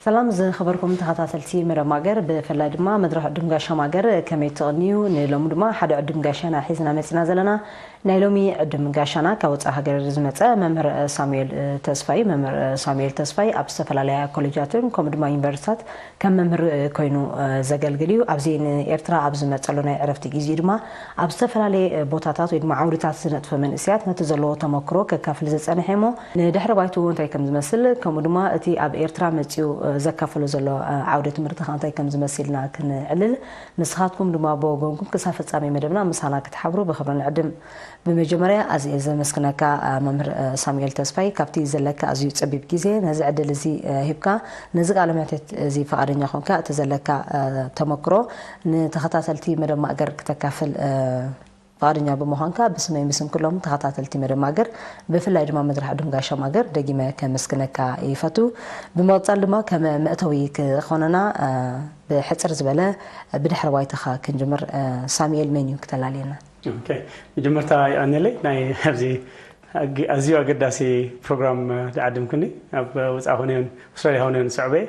ሰላም ዝኸበርኩም ተኸታተልቲ መደብ ማገር፣ ብፍላይ ድማ መድረኽ ዕዱም ጋሻ ማገር ከመይ ትቕንዩ? ንሎሚ ድማ ሓደ ዕዱም ጋሻና ሒዝና መጺና ዘለና። ናይ ሎሚ ዕዱም ጋሻና ካብ ወጻኢ ሃገር ዝመጸ መምህር ሳሙኤል ተስፋይ። መምህር ሳሙኤል ተስፋይ ኣብ ዝተፈላለያ ኮሌጃትን ከምኡ ድማ ዩኒቨርሲታት ከም መምህር ኮይኑ ዘገልግል እዩ። ኣብዚ ንኤርትራ ኣብ ዝመጸሉ ናይ ዕረፍቲ ግዜ ድማ ኣብ ዝተፈላለየ ቦታታት ወይ ድማ ዓውድታት ዝነጥፈ መንእሰያት ነቲ ዘለዎ ተመክሮ ከካፍል ዝጸንሐ እሞ፣ ንድሕሪ ባይትኡ እንታይ ከም ዝመስል፣ ከምኡ ድማ እቲ ኣብ ኤርትራ መጺኡ ዘካፍሎ ዘሎ ዓውደ ትምህርቲ ከ እንታይ ከም ዝመስልና ክንዕልል፣ ንስኻትኩም ድማ ብወገንኩም ክሳብ ፍጻሜ መደብና ምሳና ክትሓብሩ ብኽብሪ ንዕድም። ብመጀመርያ ኣዝየ ዘመስግነካ መምህር ሳሙኤል ተስፋይ፣ ካብቲ ዘለካ ኣዝዩ ጸቢብ ግዜ ነዚ ዕድል እዚ ሂብካ፣ ነዚ ቃለ መሕትት እዚ ፍቓደኛ ኮንካ፣ እቲ ዘለካ ተመክሮ ንተኸታተልቲ መደብ ማእገር ክተካፍል ፍቓደኛ ብምዃንካ ብስመይ ብስም ኩሎም ተኸታተልቲ መደብ ማገር፣ ብፍላይ ድማ መድረኽ ዕዱም ጋሻ ማገር ደጊመ ከመስግነካ ይፈቱ። ብምቕጻል ድማ ከም መእተዊ ክኾነና ብሕጽር ዝበለ ብድሕሪ ባይታኻ ክንጅምር። ሳሙኤል መን እዩ ክተላልየና? ኦኬ፣ መጀመርታ ይቐንየለይ ናይ ኣብዚ ኣግ-፣ ኣዝዩ ኣገዳሲ ፕሮግራም ዝዓደምኩኒ፣ ኣብ ወጻኢ ኾነ ይኹን ኣውስትራልያ ኾነ ይኹን ዝስዕቦ እየ።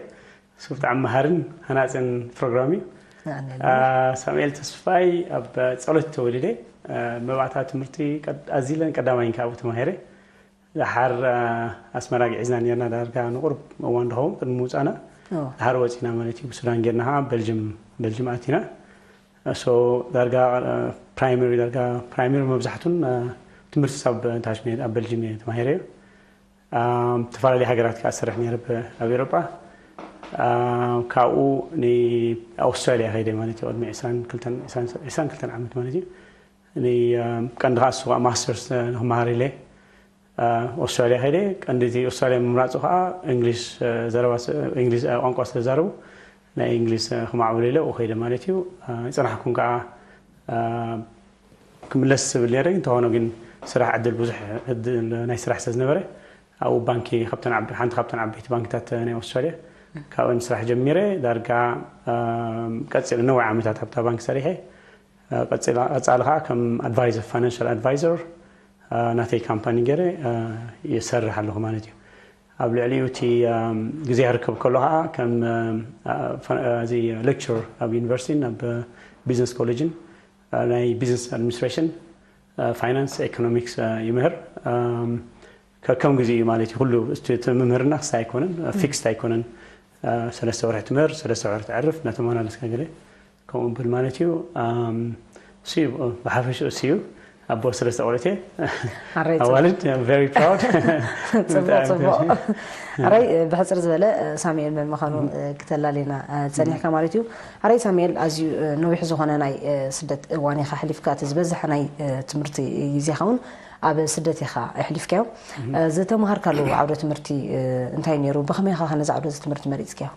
እሱ ብጣዕሚ መሃርን ሃናጽን ፕሮግራም እዩ። ንኣነለ። አ፣ ሳሙኤል ተስፋይ ኣብ ጸሎት ተወሊደ። አ፣ መባእታ ትምህርቲ ቀድ-፣ ኣዚለን ቀዳማይን ካብኡ ተማሂረ። ደሓር፣ አ፣ ኣስመራ ግዒዝና ነርና ዳርጋ ንቁሩብ እዋን ድኸውን ቅድሚ ምውጻእና። ኦ። ደሓር ወጺና ማለት እዩ። ብሱዳን ጌርና ኸዓ በልጅም፣ በልጅም ኣቲና። ሶ ዳርጋ፣ አ፣ ፕራይመሪ፣ ዳርጋ ፕራይመሪ መብዛሕቱን፣ አ፣ ትምህርቲ ሳብ ታች ሜድ ኣብ በልጅም እየ ተማሂረዮ። ኣብ ዝተፈላለዩ ሃገራት ከኣ ዝሰርሕ ነይረ ብ-፣ ኣብ ኤውሮጳ። አ፣ ካብኡ ንኣውስትራልያ ከይደ ማለት እዩ። ቅድሚ ዕስራን ክልተን፣ ዕስራን፣ ዕስራን ክልተን ዓመት ማለት እዩ። ን-፣ አ፣ ቀንዲ ከኣ እሱ ከኣ ማስተርስ ንኽመሃር ኢለ፣ አ፣ ኣውስትራልያ ከይደ። ቀንዲ እቲ ኣውስትራልያ ምምራጹ ከኣ እንግሊሽ፣ አ፣ ዘረባ ስ-፣ እንግሊዝ፣ አ፣ ቋንቋ ስለ ዝዛረቡ ናይ እንግሊዝ፣ አ፣ ክማዕብሉ ኢለ ኣብኡ ከይደ ማለት እዩ። አ፣ ይጸናሕኩን ከኣ፣ አ፣ ክምለስ ዝብል ነይረ፣ እንተኾነ ግን ስራሕ ዕድል ብዙሕ ዕድል ናይ ስራሕ ስለ ዝነበረ፣ ኣብኡ ባንኪ ካብተን ዓቢ-፣ ሓንቲ ካብተን ዓበይቲ ባንክታት ናይ ኣውስትራልያ፣ ካብአን ስራሕ ጀሚረ። ዳርጋ፣ ኣም፣ ቀጺለ ነዊሕ ዓመታት ኣብታ ባንክ ሰሪሐ። አ፣ ቀጺላ-፣ ቀጻሊ ኸዓ ከም ኣድቫይዘር፣ ፋይናንሻል ኣድቫይዘር፣ አ፣ ናተይ ካምፓኒ ገይረ፣ አ፣ ይሰርሕ ኣለኹ ማለት እዩ። ኣብ ልዕሊኡ እቲ፣ ኣም፣ ግዜ ክርከብ ከሎ ኸዓ ከም፣ ኣም፣ አ፣ ፈ-፣ አ፣ እዚ ሌክቸር ኣብ ዩኒቨርሲቲን ኣብ ቢዝነስ ኮሌጅን፣ አ፣ ናይ ቢዝነስ ኣድሚኒስትሬሽን፣ አ፣ ፋይናንስ፣ ኢኮኖሚክስ፣ አ፣ ይምህር። ኣም፣ ከከም ግዜ እዩ ማለት እዩ። ኩሉ እቲ፣ እቲ ምምህርና ክሳይ ኣይኮነን፣ አ፣ ፊክስድ ኣይኮነን። አ፣ ሰለስተ ወርሒ ትምህር፣ ሰለስተ ወርሒ ተዕርፍ፣ እናተመላለስካ ገለ ከምኡ ብል ማለት እዩ። ኣም፣ እሱ እዩ፣ ብሓፈሽኡ እሱ እዩ። ኣቦ ሰለስተ ቆልዑት እየ። ኣረይ፣ ጽቡቕ። ኣዋልድ፣ I'm very proud። ጽቡቕ፣ ብጣዕሚ ጽቡቕ። ኣረይ፣ ብሕጽር ዝበለ፣ ሳሙኤል መን ምዃኑ፣ እ። ክተላልየና፣ እ፣ ጸኒሕካ ማለት እዩ። ኣረይ ሳሙኤል፣ ኣዝዩ፣ እ፣ ነዊሕ ዝኾነ ናይ፣ እ፣ ስደት እዋን ኢኻ ኣሕሊፍካ። እቲ ዝበዝሐ ናይ፣ እ፣ ትምህርቲ ግዜኻ እውን ኣብ ስደት ኢኻ ኣሕሊፍካዮ። እም። እ፣ ዝተምሃርካሉ ዓውደ ትምህርቲ፣ እ፣ እንታይ ነይሩ? ብኸመይ ኢኻ ነዚ ዓውደ ትምህርቲ መሪጽካዮ?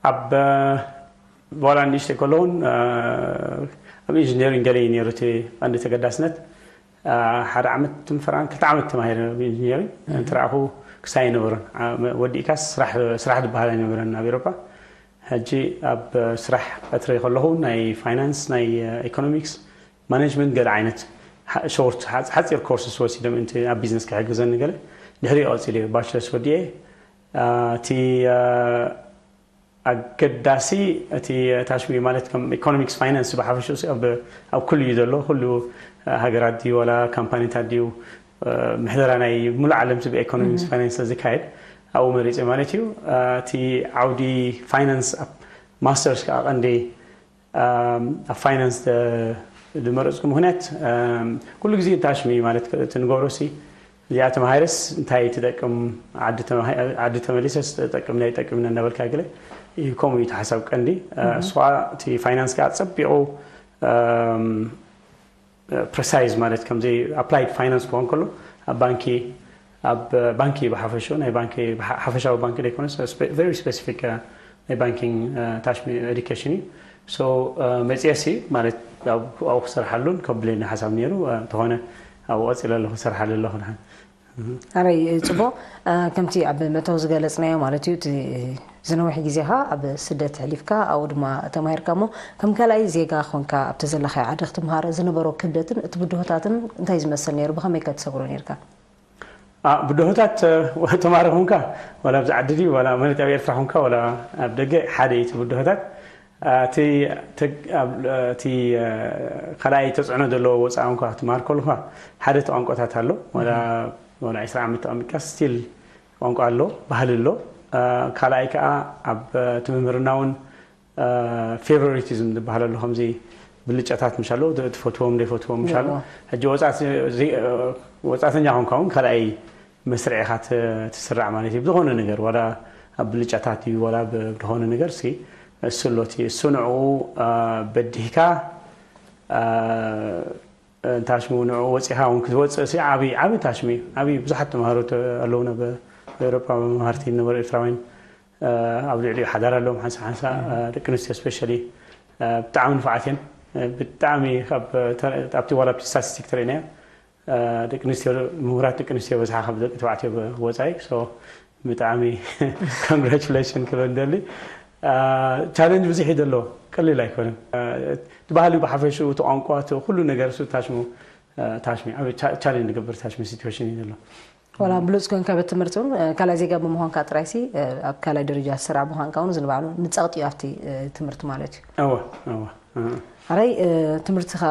ኣብ፣ እ፣ ዋላ ንእሽተይ ከለውን፣ እ፣ ኣብ ኢንጂነሪንግ ገለ እዩ ነይሩ እቲ ቀንዲ ተገዳስነት። አ፣ ሓደ ዓመት ትንፈራን ክልተ ዓመት ተማሂረ ኣብ ኢንጂነሪንግ። እም። እንተ ረኣኹ ክሳይ ኣይነበረን። አ፣ መ-፣ ወዲእካስ ስራሕ፣ ስራሕ ዝበሃል ኣይነበረን ኣብ ኤውሮጳ። ሕጂ ኣብ ስራሕ ቀትሪ ከለኹ ናይ ፋይናንስ፣ ናይ፣ አ፣ ኢኮኖሚክስ፣ ማኔጅመንት ገለ ዓይነት ሓ-፣ ሾርት፣ ሓ-፣ ሓጺር ኮርስስ ወሲደ ምእንቲ ኣብ ቢዝነስ ክሕግዘኒ ገለ። ድሕሪኡ ቀጺለ ባችለርስ ወዲኤ፣ አ፣ እቲ፣ አ፣ ኣገዳሲ እቲ ታሽሚ ማለት ከም ኢኮኖሚክስ ፋይናንስ ብሓፈሽኡ ኣብ፣ ኣብ ኩሉ እዩ ዘሎ። ኩሉ ሃገራት ድዩ ዋላ ካምፓኒታት ድዩ፣ እ፣ ምሕደራ ናይ ሙሉእ ዓለም እቲ ብኢኮኖሚክስ እህ። ፋይናንስ ዝካየድ ኣብኡ መሪጸ ማለት እዩ። እ፣ እቲ ዓውዲ ፋይናንስ ኣብ ማስተርስ ከዓ ቀንዲ፣ እም፣ ኣብ ፋይናንስ ተ-፣ ዝመረጽኩ ምኽንያት፣ እም፣ ኩሉ ግዜ ታሽሚ ማለት እቲ ንገብሮ ሲ እዚኣ ተማሂረስ እንታይ ትጠቅም፣ ዓዲ ተማሂ-፣ ዓዲ ተመሊሰስ ትጠቅም ናይ ጠቅምና እናበልካ ገለ እዩ። ከምኡ እዩ እቲ ሓሳብ ቀንዲ። እ፣ እህ። እሷ እቲ ፋይናንስ ከዓ ጸቢቑ፣ እም፣ ፕሪሳይዝ ማለት ከምዚ ኣፕላይድ ፋይናንስ ክኾን ከሎ ኣብ ባንኪ፣ ኣብ ባንኪ ብሓፈሽኡ ናይ ባንኪ ብሓ-፣ ሓፈሻዊ ባንኪ ዘይኮነስ ስፔ-፣ ቨሪ ስፔሲፊክ፣ እ፣ ናይ ባንኪንግ፣ እ፣ ታሽሚ ኤዱኬሽን እዩ። ሶ፣ እ፣ መፅኤሲ ማለት ኣብ-፣ ኣብኡ ክሰርሓሉን ከብለኒ ሓሳብ ነይሩ። እ፣ እንተኾነ ኣብኡ ቀፂለ ኣለኹ፣ ክሰርሓሉ ኣለኹ ድሓን። ኣረይ ጽቡቕ፣ እ፣ ከምቲ ኣብ መእተዊ ዝገለጽናዮ ማለት እዩ፣ እቲ ዝነውሕ ግዜኻ ኣብ ስደት ኣሕሊፍካ፣ ኣብኡ ድማ ተማሂርካ እሞ፣ ከም ካልኣይ ዜጋ ኾንካ ኣብቲ ዘለኻዮ ዓዲ ክትምሃር ዝነበሮ ክብደትን እቲ ብድሆታትን እንታይ ዝመስል ነይሩ? ብኸመይ ከ ትሰግሮ ነይርካ? ብድሆታት ተማሪ ኹንካ ዋላ ኣብዚ ዓዲ ድዩ ዋላ ማለት ኣብ ኤርትራ ኹንካ ዋላ ኣብ ደገ ሓደ እዩ እቲ ብድሆታት። እቲ ካልኣይ ተፅዕኖ ዘለዎ ወፃኢ እንኳ ክትመሃር ከለኻ ሓደ እቲ ቋንቋታት ኣሎ። ዋላ 20 ዓመት ተቐሚጥካ ስቲል ቋንቋ ኣሎ፣ ባህሊ ኣሎ። ካልኣይ ከዓ ኣብ እቲ ምምህርና እውን ፌቨሪቲዝም ዝበሃል ኣሎ። ከምዚ ብልጫታት ምሻሎ ትፈትዎም ዘይፈትዎም ምሻሎ ሕጂ ወፃተኛ ኮንካ እውን ካልኣይ መስርዕ ኢኻ ትስራዕ ማለት እዩ። ብዝኾነ ነገር ዋላ ኣብ ብልጫታት እዩ ዋላ ብዝኾነ ነገር ሲ እሱ ኣሎ እቲ እሱ ንዕኡ በዲህካ እንታሽሙ ንዕኡ ወፂኻ እውን ክትወፅእ ሲ ዓብዪ ዓብዪ ታሽሙ እዩ። ዓብዪ ብዙሓት ተምሃሮ ኣለውና በኤውሮጳ መምሃርቲ ነበሩ ኤርትራውያን ኣብ ልዕሊኡ ሓዳር ኣለዎም ሓንሳ ሓንሳ ደቂ ኣንስትዮ ስፔሻሊ ብጣዕሚ ንፉዓት እየን። ብጣዕሚ ኣብቲ ዋላ ኣብቲ ስታቲስቲክ ተርእናዮ ደቂ ኣንስትዮ ምሁራት ደቂ ኣንስትዮ በዝሓ ካብ ደቂ ተባዕትዮ ወፃኢ። ብጣዕሚ ኮንግራቹሌሽን ክብል እንደሊ። ቻለንጅ ብዙሕ እዩ ዘለዎ፣ ቀሊል ኣይኮነን። እቲ ባህሊ ብሓፈሽኡ እቲ ቋንቋ እቲ ኩሉ ነገር እሱ ታሽሙ ታሽሚ ኣብ ቻለንጅ ዝገብር ታሽሚ ሲትዌሽን እዩ ዘሎ። ዋላ ብሉፅ ኮንካ ቤት ትምህርቲ እውን ካልኣይ ዜጋ ብምዃንካ ጥራይሲ ኣብ ካልኣይ ደረጃ ስራሕ ምዃንካ እውን እዚ ንባዕሉ ንፀቕጢ እዩ ኣብቲ ትምህርቲ ማለት እዩ። እወ እወ። ኣራይ ትምህርትኻ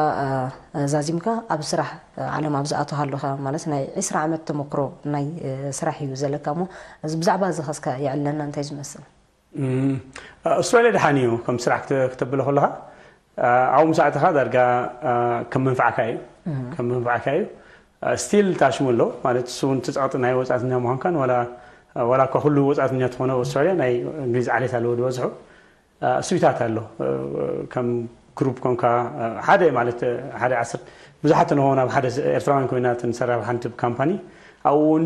ዛዚምካ ኣብ ስራሕ ዓለም ኣብ ዝኣተኻ ኣለኻ ማለት ናይ 20 ዓመት ተመክሮ ናይ ስራሕ እዩ ዘለካ እሞ ብዛዕባ እዚ ኸስካ የዕለና እንታይ ዝመስል? ኣውስትራልያ ደሓን እዩ ከም ስራሕ ክተብሎ ከለኻ ኣብኡ ምስ ኣተኻ ዳርጋ ከም መንፍዓካ እዩ ከም መንፍዓካ እዩ። ስቲል ታሽሙ ኣሎ ማለት እሱ እውን ትፃቕጢ ናይ ወፃትኛ ምዃንካን ዋላ እኳ ኩሉ ወፃትኛ ትኾነ ኣውስትራልያ ናይ እንግሊዝ ዓሌት ኣለዎ ዝበዝሑ ስዊታት ኣሎ። ከም ግሩፕ ኮንካ ሓደ ማለት ሓደ ዓስር ብዙሓት ንኾን ኣብ ሓደ ኤርትራውያን ኮይና ትንሰራ ሓንቲ ካምፓኒ ኣብኡ እውን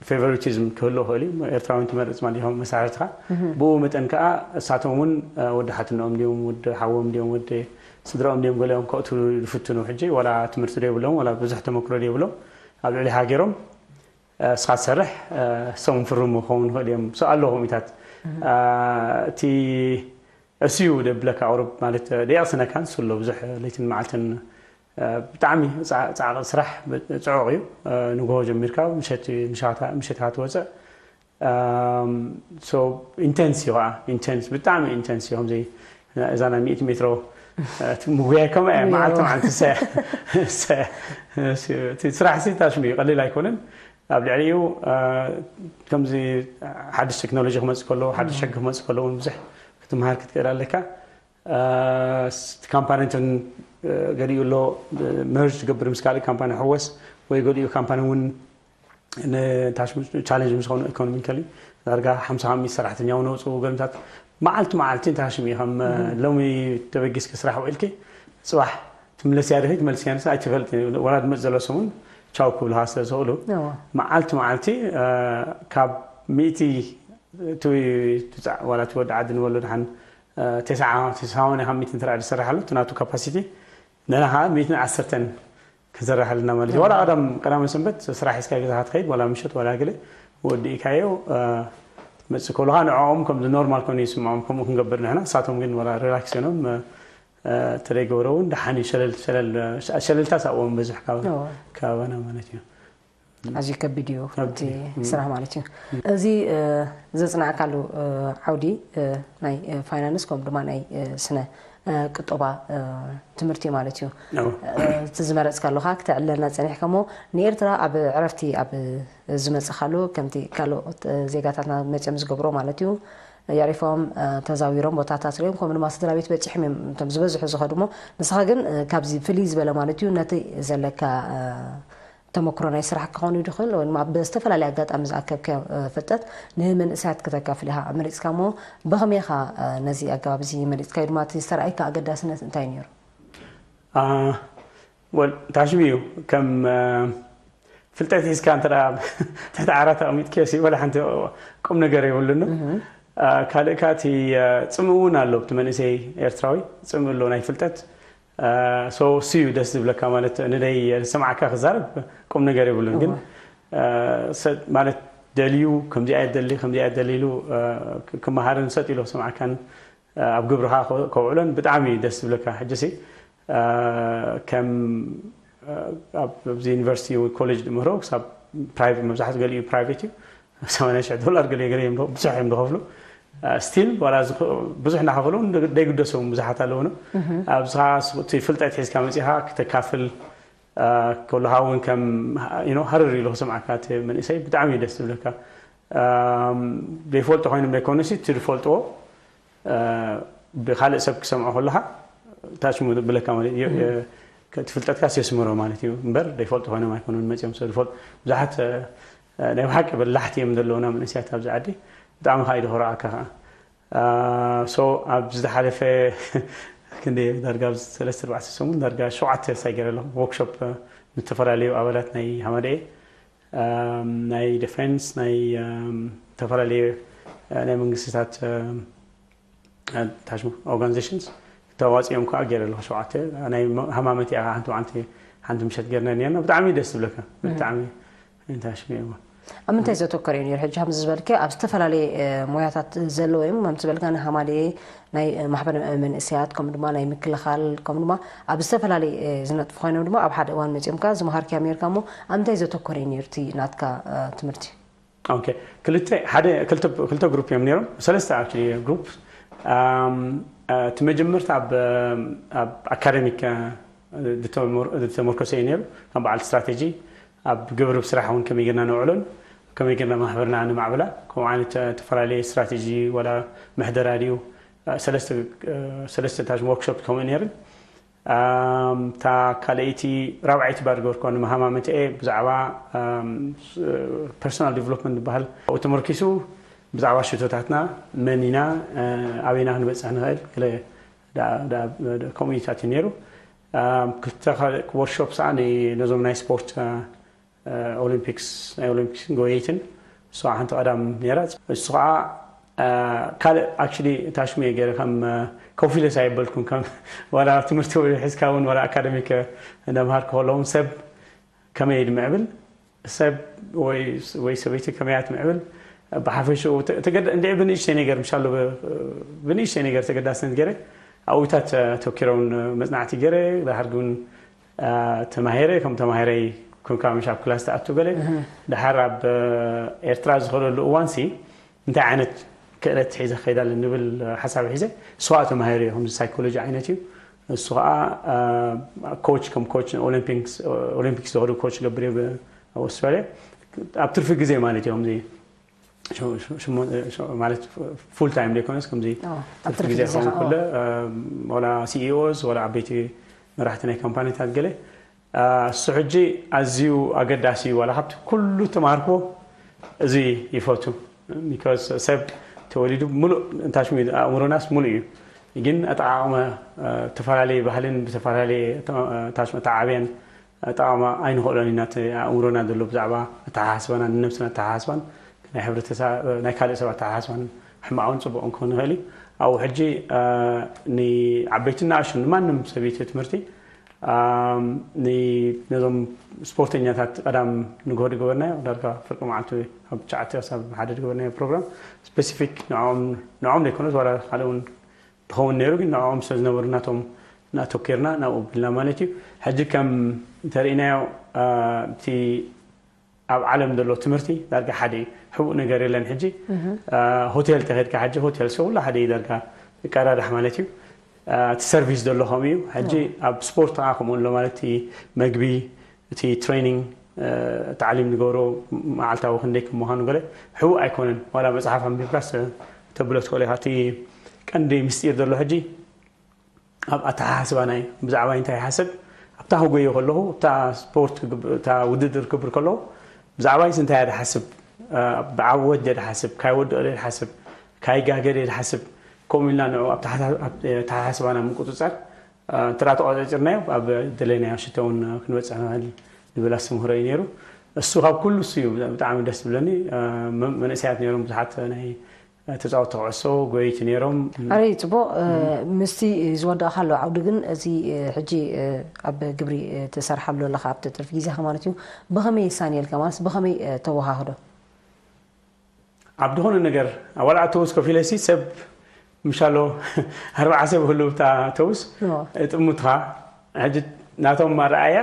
ፌቨሪቲዝም ክህሉ ይኽእል እዩ። ኤርትራውያን ትመርፅ ማለት እዮም መሳርሕትኻ። ብኡ መጠን ከዓ እሳቶም እውን ወዲ ሓትንኦም ድዮም ወዲ ሓዎም ድዮም ወዲ ስድራኦም ድዮም ገሊኦም ከእትሉ ዝፍትኑ ሕጂ ዋላ ትምህርቲ ዘይብሎም ዋላ ብዙሕ ተመክሮ ዘይብሎም ኣብ ልዕሊ ሃገሮም እስኻ ትሰርሕ ሰውን ፍርሙ ክኸውን ይኽእል እዮም። ሶ ኣለኹም ኢታት እቲ እሱ እዩ ደብለካ ቁሩብ ማለት ደየቕስነካ ንሱ ኣሎ ብዙሕ ለይትን መዓልትን ብጣዕሚ ፃዕቂ ስራሕ ፅዑቕ እዩ። ንግሆ ጀሚርካ ምሸት ምሸትካ ትወፅእ። ኢንቴንስ እዩ ከዓ ኢንቴንስ ብጣዕሚ ኢንቴንስ እዩ ከምዚ እዛ ናይ ሚእቲ ሜትሮ ምጉያይ ከምኡ እያ መዓልቲ መዓልቲ እቲ ስራሕ ሲ ታሽሚ እዩ ቀሊል ኣይኮነን። ኣብ ልዕሊኡ ከምዚ ሓድሽ ቴክኖሎጂ ክመፅእ ከሎ ሓድሽ ሕጊ ክመፅእ ከሎ እውን ብዙሕ ክትምሃር ክትክእል ኣለካ። ካምፓኒ እንትን ገሊኡ ኣሎ መርጅ ትገብር ምስ ካልእ ካምፓኒ ሕወስ ወይ ገሊኡ ካምፓኒ እውን ንታሽሙ ቻለንጅ ምስ ኾኑ ኢኮኖሚካሊ ዳርጋ ሓምሳ ካብ ሚእቲ ሰራሕተኛ እውን ወፅኡ ገለምታት መዓልቲ መዓልቲ እንታሽሙ እዩ ከም ሎሚ ተበጊስኪ ስራሕ ውዒልኪ ፅባሕ ትምለስ እያ ድኺ ትመልስ እያ ንሳ ኣይትፈልጥ ወላ ድመፅ ዘሎ ሰሙን ቻው ክብልሃ ስለ ዝኽእሉ መዓልቲ መዓልቲ ካብ ሚእቲ ዋላ እቲ ወዲ ዓዲ ንበሎ ድሓን ተስዓውን ካብ ሚእትን ትርኣ ዝሰርሕ ኣሎ እቲ ናቱ ካፓሲቲ ንሕና ከዓ ሚእትን ዓሰርተን ክንሰርሕ ኣለና ማለት እዩ። ዋላ ቀዳም ቀዳመ ሰንበት ስራሕ ሒዝካ ገዛኻ ትኸይድ ዋላ ምሸት ዋላ ገለ ወዲእካዮ መፅእ ከብሉኻ ንዕኦም ከም ኖርማል ኮይኑ ይስምዖም ከምኡ ክንገብር ንሕና ንሳቶም ግን ዋላ ሪላክስ ኮይኖም ተደይገበሮ እውን ደሓን እዩ ሸለል ሸለል ሸለልታ ሳብኦም በዝሕ ካባና ማለት እዩ። ኣዝዩ ከቢድ እዩ እቲ ስራሕ ማለት እዩ። እዚ ዘፅናዕካሉ ዓውዲ ናይ ፋይናንስ ከምኡ ድማ ናይ ስነ ቁጠባ ትምህርቲ ማለት እዩ። እቲ ዝመረፅካ ኣለካ ክተዕለልና ፀኒሕካ እሞ ንኤርትራ ኣብ ዕረፍቲ ኣብ ዝመፅእካሉ ከምቲ ካልኦት ዜጋታትና መፅኦም ዝገብሮ ማለት እዩ የዕሪፎም ተዛዊሮም ቦታታት ሪኦም ከምኡ ድማ ስድራ ቤት በፂሖም እዮም እቶም ዝበዝሑ ዝኸዱ እሞ ንስኻ ግን ካብዚ ፍልይ ዝበለ ማለት እዩ ነቲ ዘለካ ተመክሮ ናይ ስራሕ ክኸውን ይድኽእል ወይ ድማ ብዝተፈላለየ ኣጋጣሚ ዝኣከብካዮ ፍልጠት ንመንእሰያት ክተካፍል ኢኻ መሪፅካ እሞ ብኸመይ ኢኻ ነዚ ኣገባብ እዚ መሪፅካዮ ድማ እቲ ዝተረኣየካ ኣገዳስነት እንታይ ነይሩ? ወል ታሽሚ እዩ ከም ፍልጠት ሒዝካ እንተ ትሕቲ ዓራት ኣቕሚጥክዮ ሲ ወላ ሓንቲ ቁም ነገር የብሉን። ካልእ ከኣ እቲ ፅምእ እውን ኣሎ እቲ መንእሰይ ኤርትራዊ ፅምእ ኣሎ ናይ ፍልጠት ሶ እሱ እዩ ደስ ዝብለካ ማለት ንደይ ዝሰምዓካ ክዛረብ ቁም ነገር የብሉን ግን ማለት ደልዩ ከምዚኣ እየ ደሊ ከምዚኣ እየ ደሊ ኢሉ ክመሃርን ሰጥ ኢሉ ክሰምዓካን ኣብ ግብርኻ ከውዕሎን ብጣዕሚ እዩ ደስ ዝብለካ ሕጂ ሲ ከም ኣብዚ ዩኒቨርሲቲ ኮሌጅ ድምህሮ ክሳብ ፕራይቬት፣ መብዛሕትኡ ገሊኡ ፕራይቬት እዩ። ሰማንያ ሽሕ ዶላር ገለ ገለ እዮም ብዙሕ እዮም ዝኸፍሉ። ስቲል ዋላ ብዙሕ እናኸፈሉ እውን ዘይግደሶም ብዙሓት ኣለውና። ኣብዚ ከዓ እቲ ፍልጠት ሒዝካ መፂኻ ክተካፍል ከለኻ እውን ከም ሃረር ኢሉ ክሰምዓካ እቲ መንእሰይ ብጣዕሚ እዩ ደስ ዝብለካ። ዘይፈልጦ ኮይኖም ዘይኮኑ እቲ ዝፈልጥዎ ብካልእ ሰብ ክሰምዖ ከለካ ታች ብለካ ማለት እዩ። እቲ ፍልጠትካ የስምሮ ማለት እዩ እምበር ዘይፈልጡ ኮይኖም ኣይኮኑን መፅኦም ሰብ ዝፈልጡ። ብዙሓት ናይ ብሓቂ በላሕቲ እዮም ዘለውና መንእሰያት ኣብዚ ዓዲ። ብጣዕሚ ከዓ ይድኽረዓካ ከዓ። ሶ ኣብ ዝተሓለፈ ክንደ ዳርጋ ኣብ ሰለስተ ኣርባዕተ ሰሙን ዳርጋ ሸውዓተ ሳይ ገይረ ኣለኹ። ወርክሾፕ ምስ ዝተፈላለዩ ኣባላት ናይ ሃማደኤ ናይ ዲፌንስ ናይ ዝተፈላለዩ ናይ መንግስትታት ታሽሙ ኦርጋናይዜሽንስ ተዋፂኦም ከዓ ገይረ ኣለኹ። ሸውዓተ ናይ ሃማመት እያ ሓንቲ ሓንቲ ሓንቲ ምሸት ገይርና ነርና። ብጣዕሚ ደስ ዝብለካ ብጣዕሚ ታሽሙ እዮም። ኣብ ምንታይ ዘተኮረ እዩ ነይሩ? ሕጂ ከምዚ ዝበልከ ኣብ ዝተፈላለየ ሞያታት ዘለዎ እዮም። ከም ዝበልካ ናይ ሃማደኤ ናይ ማሕበር መንእሰያት ከምኡ ድማ ናይ ምክልኻል ከምኡ ድማ ኣብ ዝተፈላለየ ዝነጥፉ ኮይኖም ድማ ኣብ ሓደ እዋን መፂኦም ከዓ ዝመሃርክያ ነርካ እሞ ኣብ ምንታይ ዘተኮረ እዩ ነይሩ እቲ ናትካ ትምህርቲ? ኦኬ ክልተ ሓደ ክልተ ክልተ ግሩፕ እዮም ነይሮም። ሰለስተ ኣክቹሊ ግሩፕ እቲ መጀመርታ ኣብ ኣብ ኣካደሚክ ዝተመርኮሰ እዩ ነይሩ። ከም በዓል ስትራቴጂ ኣብ ግብሪ ብስራሕ እውን ከመይ ጌርና ነውዕሎን ከመይ ጌርና ማሕበርና ንማዕብላ ከምኡ ዓይነት ተፈላለየ ስትራቴጂ ወላ ምሕደራ ድዩ ሰለስተ ታሽ ወርክሾፕ ከምኡ ነይርን እታ ካልኣይቲ ራብዓይቲ ባር ገበርኮ ንመሃማመትኤ ብዛዕባ ፐርሶናል ዲቨሎፕመንት ዝበሃል ኣብኡ ተመርኪሱ ብዛዕባ ሽቶታትና መን ኢና ኣበይና ክንበፅሕ ንኽእል ገለ ከምኡ ኢታት እዩ ነይሩ። ክልተ ካልእ ወርክሾፕ ሰዓ ነዞም ናይ ስፖርት ኦሊምፒክስ ናይ ኦሊምፒክስ ጎየይትን እሱ ሓንቲ ቀዳም ነይራ። እሱ ከዓ ካልእ ኣክቹሊ ታሽሙ እየ ገይረ ከም ኮንፊደንስ ኣየበልኩም ከም ዋላ ትምህርቲ ወይ ሒዝካ እውን ዋላ ኣካደሚክ እንደምሃር ከለውን ሰብ ከመይ ድምዕብል ሰብ ወይ ሰበይቲ ከመያት ምዕብል ብሓፈሽኡ እንድዒ ብንእሽተይ ነገር ምሻሎ ብንእሽተይ ነገር ተገዳስነት ገይረ ኣብኡታት ተኪረውን መፅናዕቲ ገይረ ዳሕርጊ እውን ተማሂረ ከም ተማሂረይ ኮንካ ምሽ ኣብ ክላስ ትኣቱ ገለ ድሓር ኣብ ኤርትራ ዝኸደሉ እዋን ሲ እንታይ ዓይነት ክእለት ሒዘ ክኸይድ ኣለኒ ንብል ሓሳብ ሒዘ እሱ ከዓ ተማሂሩ እዩ ከምዚ ሳይኮሎጂ ዓይነት እዩ እሱ ከዓ ኮች ከም ኮች ኦሊምፒክስ ዝኸዱ ኮች ገብር ኣብ ኣውስትራሊያ ኣብ ትርፊ ግዜ ማለት እዩ ከምዚ ማለት ፉል ታይም ዘይኮነስ ከምዚ ትርፊ ግዜ ክኸውን ከሎ ዋላ ሲኢኦስ ዋላ ዓበይቲ መራሕቲ ናይ ካምፓኒታት ገለ እሱ ሕጂ ኣዝዩ ኣገዳሲ እዩ ዋላ ካብቲ ኩሉ ተማሃርክዎ እዚ ይፈቱ ቢካዝ ሰብ ተወሊዱ ሙሉእ እንታሽሙ ኣእምሮናስ ሙሉእ እዩ ግን ኣጠቃቅመ ብተፈላለየ ባህልን ብተፈላለየ ታሽሙ ኣተዓብያን ኣጠቃቅማ ኣይንኽእሎን ኢና ኣእምሮና ዘሎ ብዛዕባ ኣተሓሳስባና ንነብስና ኣተሓሳስባን ናይ ሕብረተሰብ ናይ ካልእ ሰብ ኣተሓሳስባን ሕማቅን ፅቡቅን ክኸውን ይኽእል እዩ ኣብኡ ሕጂ ንዓበይትን ንኣሽቱን ንማንም ሰብ ቤት ትምህርቲ ነዞም ስፖርተኛታት ቀዳም ንግሆ ዝገበርናዮ ዳርጋ ፍርቂ መዓልቲ ካብ ትሽዓተ ክሳብ ሓደ ዝገበርናዮ ፕሮግራም ስፔሲፊክ ንዕኦም ዘይኮነስ ዋላ ካልእ እውን ክኸውን ነይሩ ግን ንዕኦም ስለ ዝነበሩ ናቶም ኣተኪርና ናብኡ ቢልና ማለት እዩ ሕጂ ከም እንተርኢናዮ እቲ ኣብ ዓለም ዘሎ ትምህርቲ ዳርጋ ሓደ እዩ ሕቡእ ነገር የለን ሕጂ ሆቴል ተኸድካ ሕጂ ሆቴል ሰው ላ ሓደ እዩ ዳርጋ ቀዳዳሕ ማለት እዩ እቲ ሰርቪስ ዘሎ ከምኡ እዩ ሕጂ ኣብ ስፖርት ከዓ ከምኡ ኣሎ ማለት እቲ መግቢ እቲ ትሬኒንግ ታዕሊም ንገብሮ መዓልታዊ ክንደይ ከም ምዃኑ ገለ ሕቡእ ኣይኮነን ዋላ መፅሓፍ ኣንቢብካስ ተብሎ ትኽእል ኢኻ እቲ ቀንዲ ምስጢር ዘሎ ሕጂ ኣብ ኣተሓሳስባና እዩ ብዛዕባይ እንታይ ይሓስብ ኣብታ ክጎዮ ከለኹ እታ ስፖርት እታ ውድድር ክብር ከለኹ ብዛዕባይስ እንታይ እያ ድሓስብ ብዓወት ድየ ድሓስብ ካይወድኦ ድየ ድሓስብ ካይጋገ ድየ ድሓስብ ከምኡ ኢልና ንዑ ኣተሓሳስባና ምቁፅፃር እንተ ተቆፃፂርናዮ ኣብ ደለናዮ ሽቶ እውን ክንበፅሕ ንኽእል ዝብል ኣስተምህሮ እዩ ነይሩ እሱ ካብ ኩሉ እሱ እዩ ብጣዕሚ ደስ ዝብለኒ መንእሰያት ነይሮም ብዙሓት ናይ ተፃወቲ ኩዕሶ ጎየይቲ ነይሮም ኣረይ ፅቡቅ ምስቲ ዝወዳእካ ኣሎ ዓውዲ ግን እዚ ሕጂ ኣብ ግብሪ ትሰርሓሉ ኣለካ ኣብቲ ትርፊ ግዜካ ማለት እዩ ብከመይ ይሳንየልካ ማለት ብከመይ ተወሃህዶ ኣብ ዝኾነ ነገር ዋላ ኣተውስ ኮፍ ኢለ ሲ ሰብ ምሻሎ ኣርባዓ ሰብ ህልው እታ ተውስ ጥሙትኻ ሕጂ ናቶም ኣረኣያ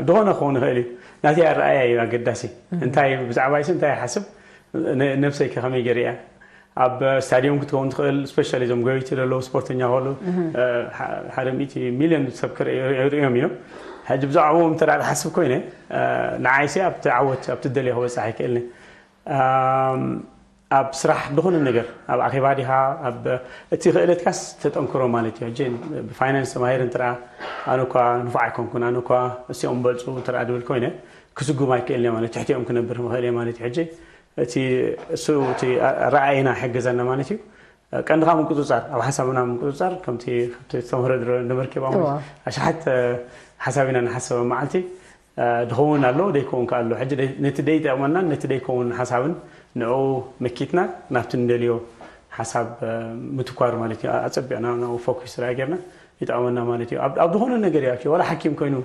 ድኾነ ክኸውን ይኽእል እዩ። ናተይ ኣረኣእያ እዩ ኣገዳሲ። እንታይ ብዛዕባይስ እንታይ ይሓስብ፣ ነብሰይ ከ ከመይ ገይረ እያ? ኣብ ስታድዮም ክትከውን ትኽእል፣ ስፔሻሊ እዞም ጎየይቲ ዘለዉ ስፖርተኛ ከሉ ሓደ ሚእቲ ሚልዮን ሰብ ክርእዮም እዮም። ሕጂ ብዛዕባኦም እንተ ትሓስብ ኮይነ፣ ንዓይሲ ኣብቲ ዓወት ኣብቲ ደልዮ ክበፅሕ ኣይክእልኒ። ኣብ ስራሕ ዝኾነ ነገር ኣብ ኣኼባ ዲኻ ኣብ እቲ ክእለትካስ ተጠንክሮ ማለት እዩ። ሕጂ ብፋይናንስ ተማሂር እንትራ ኣነ እኳ ንፉዕ ኣይኮንኩን፣ ኣነ እኳ እሲኦም በልፁ እንተ ድብል ኮይነ ክስጉም ኣይክእልን ማለት ትሕቲኦም ክነብር ምኽእል እየ ማለት እዩ። ሕጂ እቲ እሱ እቲ ረኣይና ይሕግዘና ማለት እዩ። ቀንድኻ ምቁፅፃር ኣብ ሓሳብና ምቁፅፃር ከምቲ ተምህሮ ድሮ ነበርኪ ኣሽሓት ሓሳብ ኢና ንሓሰበ መዓልቲ ድኸውን ኣሎ ደይከውን ከ ኣሎ ሕጂ ነቲ ደይጠቕመናን ነቲ ደይከውን ሓሳብን ንኡ መኪትና ናብቲ ንደልዮ ሓሳብ ምትኳር ማለት እዩ። ኣፀቢቕና ንኡ ፎኩስ ራ ጌርና ይጠቕመና ማለት እዩ። ኣብ ዝኾነ ነገር እዩ ወላ ሓኪም ኮይኑ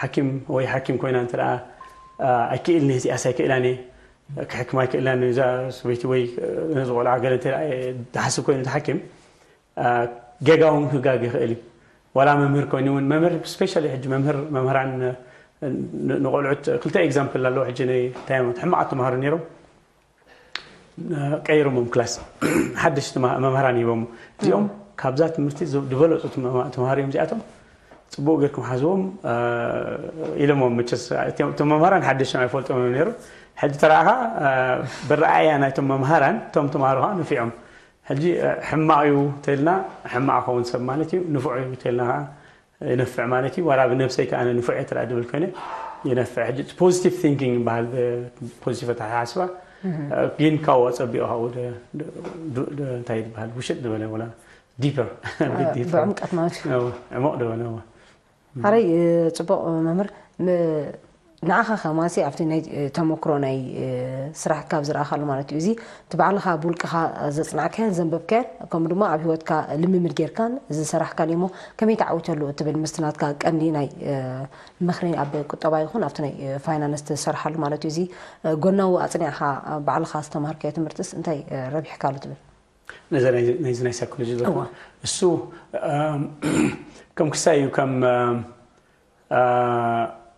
ሓኪም ወይ ሓኪም ኮይና እንተ ኣይክእል ነዚኣስ ኣይክእላን ክሕክም ኣይክእላን እዛ ሰበይቲ ወይ ነዚ ቆልዓ ገለ እንተ ዝሓስብ ኮይኑ እቲ ሓኪም ጌጋ እውን ክጋግ ይኽእል እዩ። ዋላ መምህር ኮይኑ እውን መምህር ስፔሻሊ ሕጂ መምህር መምህራን ንቆልዑት ክልተ ኤግዛምፕል ኣለዎ። ሕጂ እንታይ ሕማቃት ተምሃሩ ነይሮም ቀይሮሞም ክላስ ሓደሽ መምህራን ሂቦም እዚኦም ካብዛ ትምህርቲ ዝበለፁ ተምሃሩ እዮም እዚኣቶም ፅቡቅ ገርኩም ሓዝዎም ኢሎሞም። መቸስ እቶም መምህራን ሓደሽም ኣይፈልጦም እዮም ነይሩ። ሕጂ ተረኣኻ ብረኣያ ናይቶም መምሃራን እቶም ተምሃሮ ከዓ ንፊዖም ሕጂ ሕማቕ እዩ ተልና ሕማቕ ኸውን ሰብ ማለት እዩ። ንፉዕ እዩ ተልና ከዓ ይነፍዕ ማለት እዩ። ዋላ ብነብሰይ ከዓ ንፉዕ እየ ተላ ድብል ኮይነ ይነፍዕ። ሕጂ ፖዚቲቭ ቲንኪንግ ይበሃል። ፖዚቲቭ ኣተሓሳስባ ግን ካብኡ ኣፀቢቑ ካብኡ እንታይ ይበሃል ውሽጥ ዝበለ ወላ ዲፐር ብዕምቀት ማለት እዩ። ዕሞቕ ዝበለ ሓረይ ፅቡቕ መምህር ንዓኻ ከማሲ ኣብቲ ናይ ተመክሮ ናይ ስራሕካ ኣብ ዝረኣኻሉ ማለት እዩ እዚ እቲ ባዕልኻ ብውልቅኻ ዘፅናዕካያን ዘንበብካያን ከምኡ ድማ ኣብ ሂወትካ ልምምድ ጌርካን ዝሰራሕካን እሞ ከመይ ተዓዊተሉ እትብል ምስቲ ናትካ ቀንዲ ናይ ምኽሪ ኣብ ቁጠባ ይኹን ኣብቲ ናይ ፋይናንስ ትሰርሓሉ ማለት እዩ እዚ ጎናዊ ኣፅኒዕኻ ባዕልኻ ዝተምሃርካዮ ትምህርትስ እንታይ ረቢሕካሉ ትብል ነዚ ናይዚ ናይ ሳይኮሎጂ ዘርፎ እሱ ከም ክሳይ እዩ ከም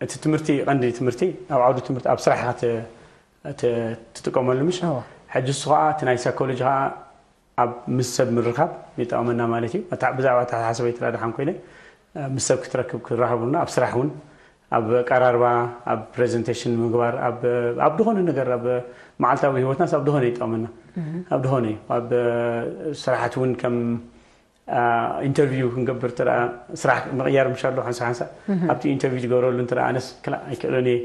እቲ ትምህርቲ ቀንዲ ትምህርቲ ኣብ ዓውዲ ትምህርቲ ኣብ ስራሕ ኢኻ ትጥቀመሉ ምሽ ሕጂ እሱ ከዓ እቲ ናይ ሳይኮሎጂ ከዓ ኣብ ምስ ሰብ ምርካብ ይጠቕመና ማለት እዩ። ብዛዕባ ኣተሓሳስበይ ትራ ድሓን ኮይነ ምስ ሰብ ክትረክብ ክራኸቡና ኣብ ስራሕ እውን ኣብ ቀራርባ ኣብ ፕሬዘንቴሽን ምግባር ኣብ ድኾነ ነገር ኣብ መዓልታዊ ህይወትናስ ኣብ ድኾነ ይጠቕመና ኣብ ድኾነ እዩ ኣብ ስራሓት እውን ከም ኢንተርቪው ክንገብር ተ ስራሕ ምቕያር ምሻ ኣሎ ሓንሳ ሓንሳ ኣብቲ ኢንተርቪው ዝገብረሉ እንተ ኣነስ ክላ ኣይክእሎን እየ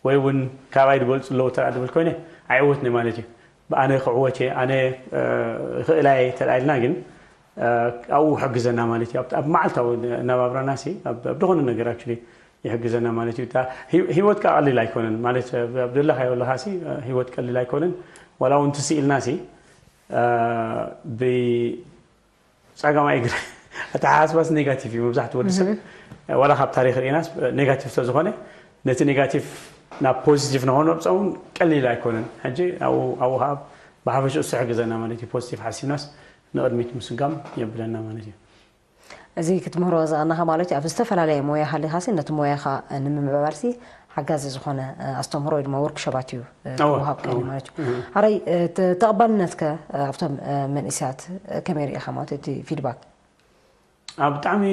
ወይ እውን ካባይ ዝበልፁ ኣለዉ ተ ድብል ኮይነ ኣይዕወትኒ ማለት እዩ። ብኣነ ክዕወት እየ ኣነ ክእላየ ተላኢልና ግን ኣብኡ ሕግዘና ማለት እዩ። ኣብ መዓልታዊ እናባብራና ሲ ኣብ ዝኾነ ነገር ኣክ ይሕግዘና ማለት እዩ። ህይወት ካ ቀሊል ኣይኮነን ማለት ኣብ ዘለኻዮ ኣለኻ ሲ ህይወት ቀሊል ኣይኮነን። ዋላ እውን ትስኢልና ሲ ብፀጋማይ እግሪ ኣተሓሳስባስ ኔጋቲቭ እዩ። መብዛሕትኡ ወዲ ሰብ ዋላ ካብ ታሪክ ርኢናስ ኔጋቲቭ ስለዝኾነ ነቲ ኔጋቲቭ ናብ ፖዚቲቭ ንኸነብፀ እውን ቀሊል ኣይኮነን። ሕጂ ኣብኡ ከዓ ብሓፈሽ እሱ ሕግዘና ማለት እዩ። ፖዚቲቭ ሓሲብናስ ንቕድሚት ምስጋም የብለና ማለት እዩ። እዚ ክትምህሮ ዝቐናኻ ማለት እዩ ኣብ ዝተፈላለየ ሞያ ሃሊኻሲ ነቲ ሞያኻ ንምምዕባልሲ ሓጋዚ ዝኾነ ኣስተምህሮ ወይ ድማ ወርክሾባት እዩ ክወሃብ ክእል ማለት እዩ። ሓራይ ተቐባልነትከ ኣብቶም መንእስያት ከመይ ርኢኻ ማለት እቲ ፊድባክ? ኣብ ብጣዕሚ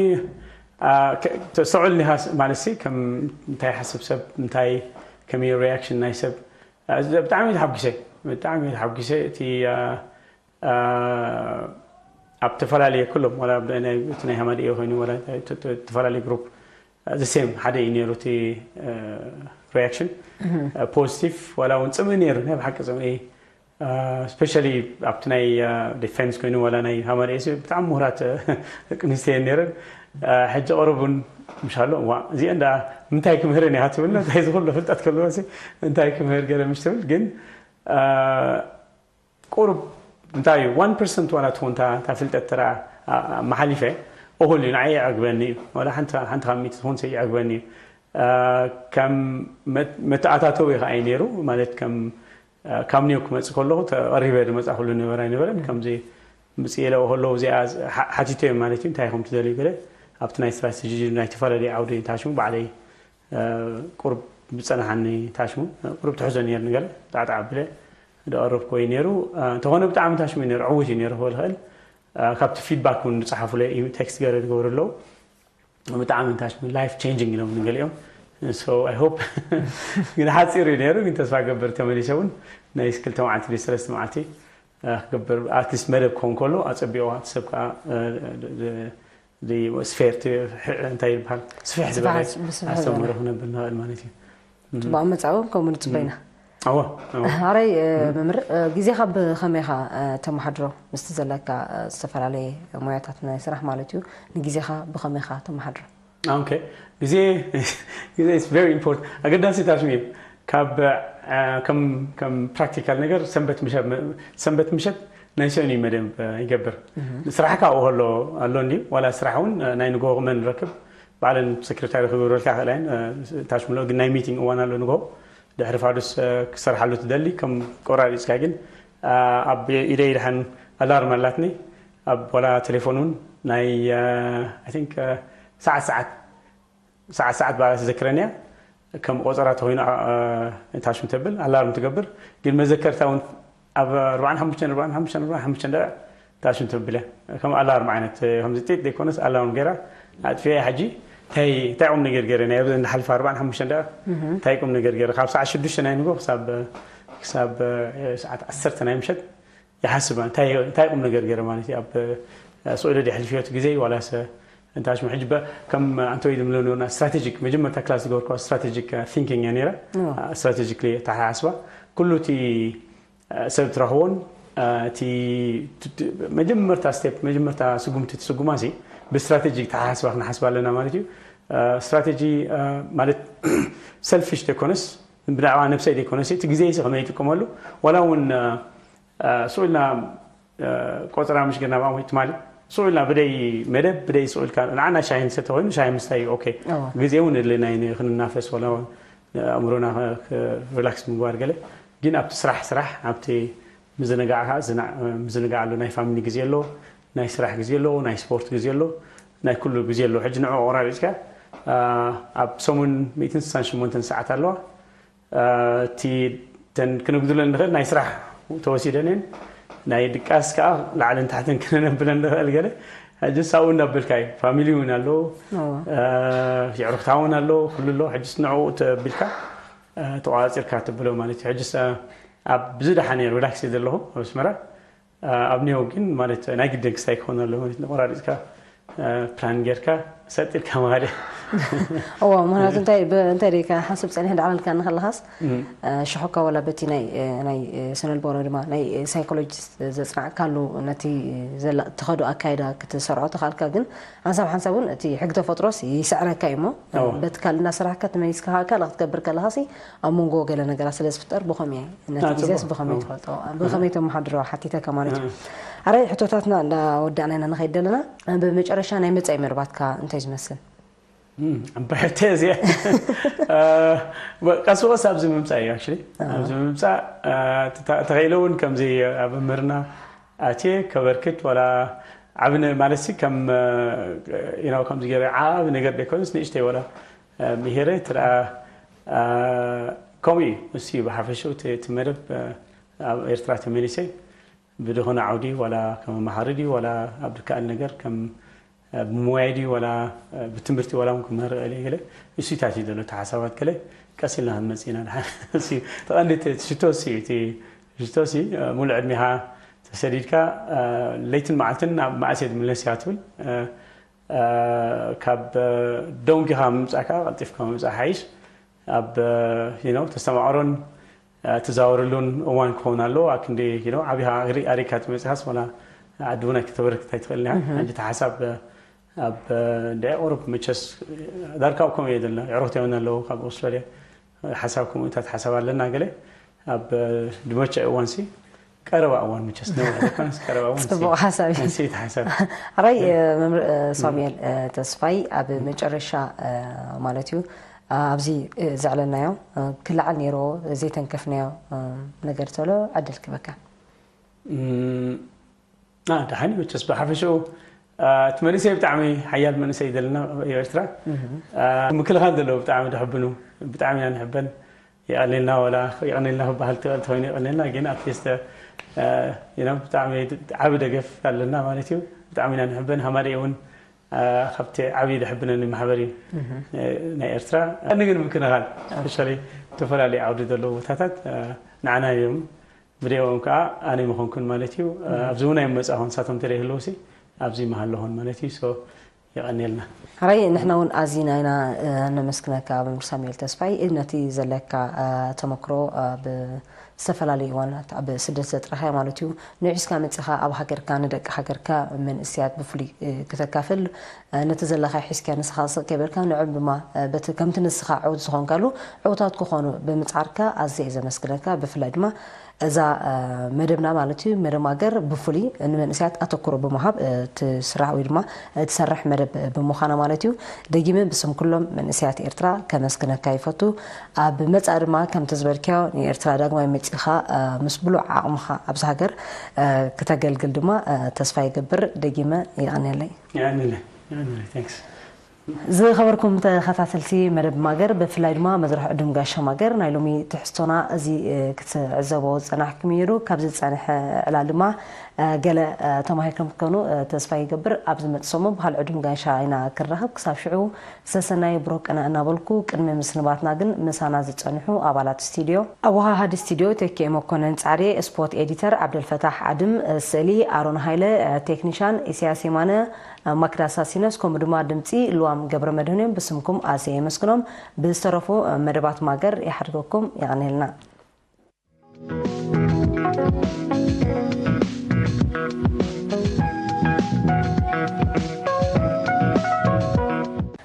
ተስተውዕል ኒኻ ማለት ሲ ከም እንታይ ሓስብ ሰብ እንታይ ከመይ ሪያክሽን ናይ ሰብ ብጣዕሚ ተሓጒሰ ብጣዕሚ ተሓጒሰ እቲ ኣብ ተፈላለየ ኩሎም ዋላ እቲ ናይ ሃማዲኤ ኮይኑ ዋላ ተፈላለየ ግሩፕ the same ሓደ እዩ ነይሩ እቲ ሪያክሽን ፖዚቲቭ ዋላ እውን ፅምእ ነይሩ ናይ ብሓቂ ፅምእ ስፔሻሊ ኣብቲ ናይ ዲፌንስ ኮይኑ ዋላ ናይ ሃማዲኤ ብጣዕሚ ምሁራት ቅንስትየን ነይረን ሕጂ ቅርብ እውን ምሻሎ ዋ እዚአን ዳ ምንታይ ክምህረን ኢኻ ትብልና እንታይ ዝኩሎ ፍልጠት ከለዋ እንታይ ክምህር ገለ ምሽ ትብል ግን ቁሩብ እንታይ እዩ ዋን ፐርሰንት ዋላ ትኾን እታ ፍልጠት ተራ መሓሊፈ እኹል እዩ ንዓይ ይዕግበኒ እዩ። ዋላ ሓንቲ ካብ ሚእቲ ትኾን ሰ ይዕግበኒ እዩ። ከም መተኣታተዊ ከዓ እዩ ነይሩ ማለት ከም ካብ ኒው ክመፅእ ከለኹ ተቐሪበ ዝመፃ ኩሉ ነበረ ኣይነበረን ከምዚ ምፅእ ኢለ ከለዉ እዚኣ ሓቲተ እዮም ማለት እዩ እንታይ ከም ትደልዩ ገለ ኣብቲ ናይ ስትራቴጂ ናይ ተፈላለዩ ዓውዲ ታሽሙ ባዕለይ ቁሩብ ብፀናሓኒ ታሽሙ ቁሩብ ትሕዞ ነይር ንገለ ጣዕጣዕ ብለ ደቐረብኩ ወይ ነይሩ። እንተኾነ ብጣዕሚ ታሽሙ እዩ ነይሩ፣ ዕዉት እዩ ነይሩ ክብል ይኽእል። ካብቲ ፊድባክ እውን ዝፀሓፉለይ ቴክስት ገረ ዝገብሩ ኣለዉ። ብጣዕሚ ታሽሙ ላይፍ ቼንጂንግ ኢሎም ንገሊኦም። So I hope ግን ሓፂሩ እዩ ነይሩ፣ ግን ተስፋ ገብር ተመሊሰ እውን ናይ ክልተ መዓልቲ ሰለስተ መዓልቲ ክገብር ኣትሊስት መደብ ክኸውን ከሎ ኣፀቢቑ እቲ ሰብ ከዓ ስፌር እንታይ ይበሃል ስፍሕ ዝበለ ኣስተምህሮ ክነብል ንኽእል ማለት እዩ። ፅቡቅ መፃኡ ከምኡ ንፅበይና። ኣዎ ኣረይ መምህር፣ ግዜኻ ብኸመይኻ ተመሓድሮ? ምስቲ ዘለካ ዝተፈላለየ ሞያታት ናይ ስራሕ ማለት እዩ። ንግዜኻ ብኸመይኻ ተመሓድሮ? ኦኬ። ግዜ ግዜ is very important፣ ኣገዳሲ ታሽሙ እዩ። ካብ ከም ፕራክቲካል ነገር ሰንበት ምሸት ሰንበት ምሸት ናይ ሰእኑ መደብ ይገብር። ስራሕ ካብኡ ከሎ ኣሎ እንዲ ዋላ ስራሕ እውን ናይ ንጎ መን ረክብ ባዕለን ሴክሬታሪ ክገብረልካ ክእላ እየን። ታሽምሎ ግን ናይ ሚቲንግ እዋን ኣሎ ንጎ ድሕሪ ፋዱስ ክሰርሓሉ ትደሊ ከም ቆራሪፅካ ግን ኣብ ኢደይ ድሓን ኣላርም ኣላትኒ ኣብ ዋላ ቴሌፎን እውን ናይ I think ሰዓት ሰዓት ሰዓት ሰዓት ባላ ትዘክረኒ እያ። ከም ቆፀራ ተኮይኑ ታሽም ተብል ኣላርም ትገብር ግን መዘከርታ እውን ኣብ ኣርባዓን ሓሙሽተን ኣርባዓን ሓሙሽተን ኣርባዓን ሓሙሽተን ደቂቕ ታሽም ተብል እያ። ከም ኣላርም ዓይነት ከምዚ ጢጥ ዘይኮነስ ኣላርም ገይራ ኣጥፊያ ሕጂ እንታይ እንታይ ቁም ነገር ገይረ ናይ ኣብዚ እንዳሓልፋ ኣርባዓን ሓሙሽተን ደቂቕ እንታይ ቁም ነገር ገይረ ካብ ሰዓት ሽዱሽተ ናይ ንጎ ክሳብ ክሳብ ሰዓት ዓሰርተ ናይ ምሸት ይሓስብ እንታይ እንታይ ቁም ነገር ገይረ ማለት እዩ ኣብ ስዑዲ ድሕልፍዮት ግዜ ዋላስ እንታይ ሽሙ ሕጂ ከም ኣንቶይ ዝምለኑና ስትራቴጂክ መጀመርታ ክላስ ዝገበርኩዋ ስትራቴጂክ ቲንኪንግ እያ ነይራ። ስትራቴጂክሊ ተሓሳስባ ኩሉ እቲ ሰብ ትረኽቦን እቲ መጀመርታ ስቴፕ መጀመርታ ስጉምቲ ትስጉማ ሲ ብስትራቴጂ ተሓሳስባ ክንሓስባ ኣለና ማለት እዩ። ስትራቴጂ ማለት ሰልፊሽ ዘይኮነስ ብዛዕባ ነብሰይ ዘይኮነስ እቲ ግዜ ሲ ከመይ ይጥቀመሉ ዋላ እውን ስኡ ኢልና ቆፀራ ምሽ ገርና ብኣሞ ትማሊ ስኡ ኢልና ብደይ መደብ ብደይ ስኡ ኢልካ ንዓና ሻሂ ንሰተ ኮይኑ ሻሂ ምስታይ ኦኬ ግዜ እውን የድለና እዩ ክንናፈስ ወላ እውን ኣእምሮና ሪላክስ ምግባር ገለ ግን ኣብቲ ስራሕ ስራሕ ኣብቲ ምዝንጋዕ ከዓ ምዝንጋዕ ኣሎ ናይ ፋሚሊ ግዜ ኣሎ ናይ ስራሕ ግዜ ኣሎ ናይ ስፖርት ግዜ ኣሎ ናይ ኩሉ ግዜ ኣሎ ሕጂ ንዑ ቆራሪፅካ ኣብ ሰሙን ሚእትን ስሳን ሸሞንተን ሰዓት ኣለዋ እቲ ተን ክነጉድለን ንኽእል ናይ ስራሕ ተወሲደን እየን ናይ ድቃስ ከዓ ላዕልን ታሕትን ክነነብለን ንኽእል ገለ ሕጂ ሳብኡ እንዳበልካ እዩ ፋሚሊ እውን ኣለዎ የዕሩኽታ እውን ኣለዎ ኩሉ ኣለዎ ሕጂ ንዕኡ ተቢልካ ተቋፂርካ ትብሎ ማለት እዩ ሕጂ ኣብ ብዝደሓነ ሪላክስ እዩ ዘለኹ ኣብ ኣስመራ ኣብ ኒው ግን ማለት ናይ ግድን ክስታይ ክኾን ኣሎ ማለት ቆራሪፅካ ፕላን ጌርካ ሰጥ ኢልካ ማለት እዎ ምክንያቱ እንታይ እንታይ ደይካ ሓንስብ ፀኒሕ ዳዕላልካ ንከለካስ ሽሕካ ወላ በቲ ናይ ናይ ስነልቦና ድማ ናይ ሳይኮሎጂስት ዘፅናዕካሉ ነቲ ትኸዱ ኣካይዳ ክትሰርዖ ተኻልካ ግን ሓንሳብ ሓንሳብ እውን እቲ ሕግ ተፈጥሮስ ይስዕረካ እዩ እሞ በቲ ካልእ እናሰራሕካ ተመሊስካ ካልእ ክትገብር ከለካሲ ኣብ መንጎ ገለ ነገራት ስለ ዝፍጠር ብኸምየ ነቲ ግዜስ ብኸመይ ትፈልጦ ብኸመይ ተመሓድሮ ሓቲተካ ማለት እዩ ኣራይ ሕቶታትና እንዳወዳእና ኢና ንኸይድ ዘለና ብመጨረሻ ናይ መፃኢ መርባትካ እንታይ ዝመስል ዓባይ ሕቶ እዚኣ ቀስ በቀስ ኣብዚ ምምፃእ እዩ ኣክቹሊ ኣብዚ ምምፃእ ተኸኢለ እውን ከምዚ ኣብ መምህርና ኣትየ ከበርክት ዋላ ዓብነ ማለት ከም ከምዚ ገይረ ዓብ ነገር ደይኮነስ ንእሽተይ ዋላ ምሄረ ትርኣ ከምኡ እዩ እሱ እዩ ብሓፈሽኡ እቲ መደብ ኣብ ኤርትራ ተመሊሰ ብድኾነ ዓውዲ ዋላ ከም መሓሪ ድዩ ዋላ ኣብ ድከኣል ነገር ከም ብሞያይ ድዩ ዋላ ብትምህርቲ ዋላ እውን ክምህር እኽእል እየ ገለ እሱታት እዩ ዘሎ እቲ ሓሳባት ገለ ቀስ ኢልና ክንመፅእ ኢና ድሓን ተቐንዲ ሽቶ እሱ እዩ እቲ ሽቶ እሲ ሙሉእ ዕድሜኻ ተሰዲድካ ለይትን መዓልትን ናብ መዓስ እየ ዝምለስ እያ ትብል ካብ ደንጊኻ ምምፃእካ ቀልጢፍካ ምምፃእ ሓይሽ ኣብ ተስተማቕሮን ትዛወረሉን እዋን ክኸውን ኣለዎ ኣብ ክንዲ ዓብኻ ኣሪካ ትመፅኻስ ዋላ ዓዲ እውን ኣይክተበርክት ኣይትኽእል እያ ሕጂ እቲ ሓሳብ ኣብ እንደ ቁሩብ መቸስ ዳርካ ከምኡ እየ ዘለና ዕሩኽቲ እውን ኣለዎ ካብ ኣውስትራልያ ሓሳብ ከምኡታት ሓሳብ ኣለና ገለ ኣብ ድመቸ እዋን ሲ ቀረባ እዋን መቸስ ነውራ ዘይኮነስ ቀረባ እዋን ሲ- ፅቡቅ ሓሳብ እዩ ሲ እቲ ሓሳብ ሕራይ መምህር ሳሙኤል ተስፋይ ኣብ መጨረሻ ማለት እዩ ኣብዚ ዘዕለናዮ ክለዓል ነይርዎ ዘይተንከፍናዮ ነገር ተሎ ዕድል ክበካ ደሓን መቸስ ብሓፈሽኡ እቲ መንእሰይ ብጣዕሚ ሓያል መንእሰይ ዘለና እዩ ኤርትራ። ምክልኻል ዘለዎ ብጣዕሚ ደሕብኑ፣ ብጣዕሚ ኢና ንሕበን። የቐኔልና ወላ የቐኔልና ክበሃል ተይኮይኑ የቐኔልና፣ ግን ኣትሊስት ብጣዕሚ ዓቢ ደገፍ ኣለና ማለት እዩ። ብጣዕሚ ኢና ንሕበን። ሃማደኤ እውን ካብቲ ዓብዪ ደሕብነኒ ማሕበር እዩ ናይ ኤርትራ። ንግን ምክንኻል ስፔሻሊ ዝተፈላለዩ ዓውዲ ዘለዉ ቦታታት ንዓና እዮም። ብደይኦም ከዓ ኣነ ምኾንኩን ማለት እዩ። ኣብዚ እውን ኣይመፃኹን ንሳቶም ተለይህለውሲ ኣብዚ መሃለኹን ማለት እዩ። የቐንየልና። ሓራይ ንሕና እውን ኣዚና ኢና ነመስግነካ መምህር ሳሙኤል ተስፋይ ነቲ ዘለካ ተመክሮ ኣብ ዝተፈላለዩ እዋናት ኣብ ስደት ዘጥረኻዮ ማለት እዩ ንዒስካ መፂኻ ኣብ ሃገርካ ንደቂ ሃገርካ መንእስያት ብፍሉይ ክተካፍል ነቲ ዘለካ ሒዝካ ንስኻ ስቕ ከይበልካ ንዕም ድማ በቲ ከምቲ ንስኻ ዕውት ዝኾንካሉ ዕውታት ክኾኑ ብምፃርካ ኣዝየ ዘመስግነካ ብፍላይ ድማ እዛ መደብና ማለት እዩ መደብ ማገር ብፍሉይ ንመንእስያት ኣተኩሮ ብምሃብ ትስራሕ ወይ ድማ ትሰርሕ መደብ ብምዃና ማለት እዩ። ደጊመ ብስም ኩሎም መንእስያት ኤርትራ ከመስግነካ ይፈቱ። ኣብ መጻኢ ድማ ከምቲ ዝበልክዮ ንኤርትራ ዳግማይ መጺኻ ምስ ብሉዕ ዓቕምኻ ኣብዚ ሃገር ክተገልግል ድማ ተስፋ ይገብር። ደጊመ ይቐንየለይ። ይቐንየለይ። ይቐንየለይ። Thanks። ዝኸበርኩም ተኸታተልቲ መደብ ማገር ብፍላይ ድማ መድረኽ ዕዱም ጋሻ ማገር ናይ ሎሚ ትሕዝቶና እዚ ክትዕዘቦ ዝጸናሕኩም እዩ ነይሩ። ካብዚ ዝጸንሐ ዕላል ድማ ገለ ተማሂርኩም ክትኮኑ ተስፋ ይገብር። ኣብ ዝመጽእ ሰሙን ብኻልእ ዕዱም ጋሻ ኢና ክንራኸብ። ክሳብ ሽዑ ሰሰናይ ብሩኽ ቅነ እናበልኩ ቅድሚ ምስንባትና ግን ምሳና ዝጸንሑ ኣባላት ስቱድዮ ኣወሃሃዲ ስቱድዮ ተኪኤ መኮነን ጻዕዴ፣ ስፖርት ኤዲተር ዓብደልፈታሕ ዓድም፣ ስእሊ ኣሮን ሃይለ፣ ቴክኒሻን ኢሳያስ የማነ፣ ማክዳ ሳሲነስ ከምኡ ድማ ድምፂ ልዋም ገብረ መድህን እዮም። ብስምኩም ኣዝየ የመስግኖም። ብዝተረፉ መደባት ማገር ይሓድገኩም። የቐንየልና።